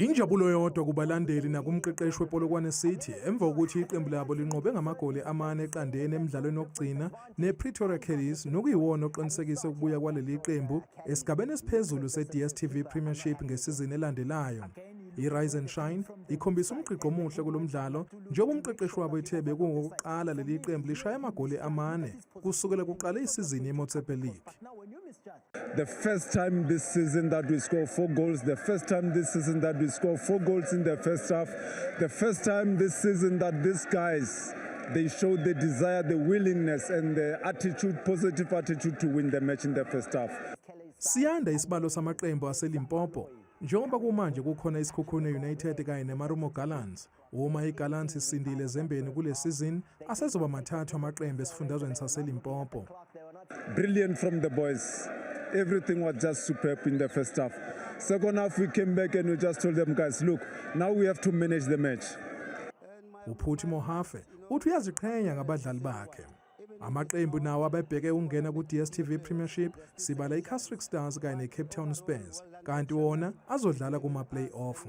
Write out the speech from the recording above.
Injabulo yodwa kubalandeli nakumqeqeshi wePolokwane City emva kokuthi iqembu labo linqobe ngamagoli 4-0 emdlalweni wokugcina nePretoria Callies, nokuyiwona oqinisekise ukubuya kwaleli qembu esigabeni esiphezulu se-DStv Premiership ngesizini elandelayo. I-Rise and Shine ikhombisa umgqigqo omuhle kulo mdlalo, njengoba umqeqeshi wabo ethe bekungokokuqala leli qembu lishaya amagoli 4 kusukela kuqale isizini yeMotsepe League. The first time this season that we score four goals, the first time this season that we score four goals in the first half, the first time this season that these guys, they showed the desire, the willingness and the attitude, positive attitude to win the match in the first half. Siyanda isibalo samaqembu aseLimpopo, njengoba kumanje kukhona iSekhukhune United kanye neMarumo Gallants. Uma iGallants isindile ezembeni kule season, asezoba mathathu amaqembu esifundazweni saseLimpopo. Brilliant from the boys. Everything was just superb in the first half. Second half, we came back and we just told them, "Guys, look, now we have to manage the match." UPhuthi Mohafe uthi uyaziqhenya ngabadlali bakhe. Amaqembu nawo abebheke ukungena ku-DStv Premiership sibala iCasric Stars kanye neCape Town Spurs, kanti wona azodlala kuma-play-off.